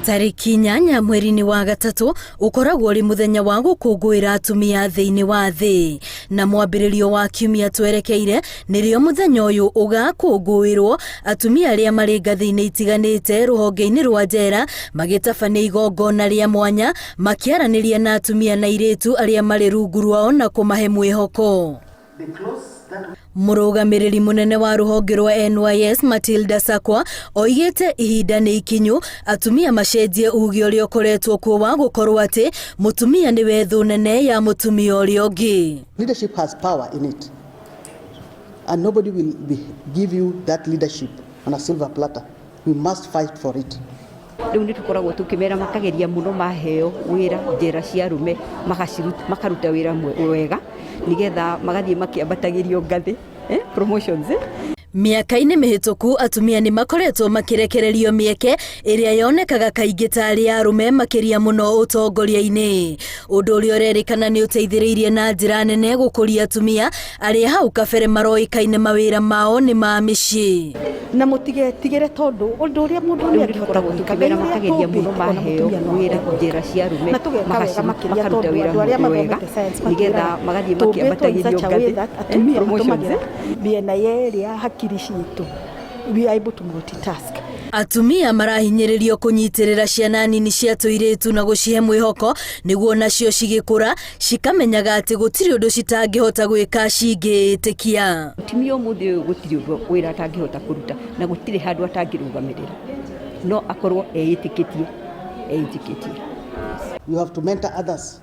Tarĩki 8 mweri-inĩ wa gatatũ ũkoragwo ũrĩ mũthenya wa gũkũngũĩra atumia thĩinĩ wa thĩ, na mwambĩrĩrio wa kiumia twerekeire nĩrĩo mũthenya ũyũ ũgakũngũĩrwo, atumia arĩa marĩ ngathĩ-inĩ itiganĩte rũhonge-inĩ rwa njera magĩtabania igongona rĩa mwanya makĩaranĩria na atumia na airĩtu arĩa marĩ rungu rwao na kũmahe mwĩhoko. Mũrũgamĩrĩri mũnene wa rũhonge rwa NYS Matilda Sakwa oigĩte ihinda nĩ ikinyu atumia macenjie uge ũrĩa ũkoretwo kuo wa gũkorwo atĩ mũtumia nĩwe thũ nene ya mũtumia ũrĩa ũngĩ. Leadership has power in it and nobody will be, give you that leadership on a silver platter. We must fight for it. Rĩu nĩ tũkoragwo tũkĩmera makageria mũno maheo wĩra njera cia arũme makaruta wĩra wega nĩgetha magathiĩ makĩambatagĩrio ngathĩ, promotions. Mĩaka-inĩ mĩhĩtũku atumia nĩ makoretwo makĩrekererio mĩeke ĩrĩa yonekaga kaingĩ tarĩ ya arũme makĩria mũno ũtongoria-inĩ, ũndũ ũrĩa ũrerĩkana nĩ ũteithĩrĩirie na njĩra nene gũkũria atumia arĩa hau kabere maroĩkaine mawĩra mao nĩ ma mĩciĩ. Na mũtigetigĩre tondũ ũndũ ũrĩa mũndũ Rĩu nĩ tũkoragwo tũkĩmera makageria mũno maheo wĩra njera cia arũme makaruta wĩra wega nĩgetha magathiĩ makĩambatagĩrio ngathĩ, promotions. Mĩena yerĩ ya hakiri citũ, we are able to multitask. Atumia marahinyĩrĩrio kũnyitĩrĩra ciana nini cia tũirĩtu na gũcihe mwĩhoko nĩguo nacio cigĩkũra cikamenyaga atĩ gũtirĩ ũndũ citangĩhota gwĩka cingĩĩtĩkia. Mũtumia ũmũthĩ ũyũ gũtirĩ ũndũ wĩra atangĩhota kũruta na gũtirĩ handũ atangĩrũgamĩrĩra, no akorwo eĩtĩkĩtie eĩtĩkĩtie. You have to mentor others.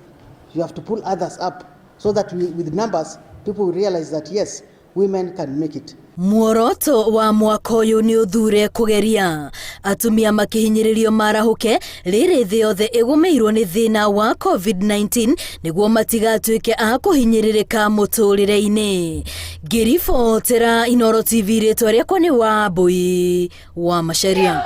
You have to pull others up so that we, with numbers, people will realize that yes, women can make it. Muoroto wa mwaka ũyũ nĩ ũthure kũgeria atumia makĩhinyĩrĩrio marahũke rĩrĩ thĩ yothe ĩgũmĩirwo nĩ thĩna wa COVID-19 nĩguo matigatuĩke a kũhinyĩrĩrĩka mũtũrĩre-inĩ. Ngĩribotera Inooro TV, rĩtwa rĩakwa nĩ Wambui wa Macharia.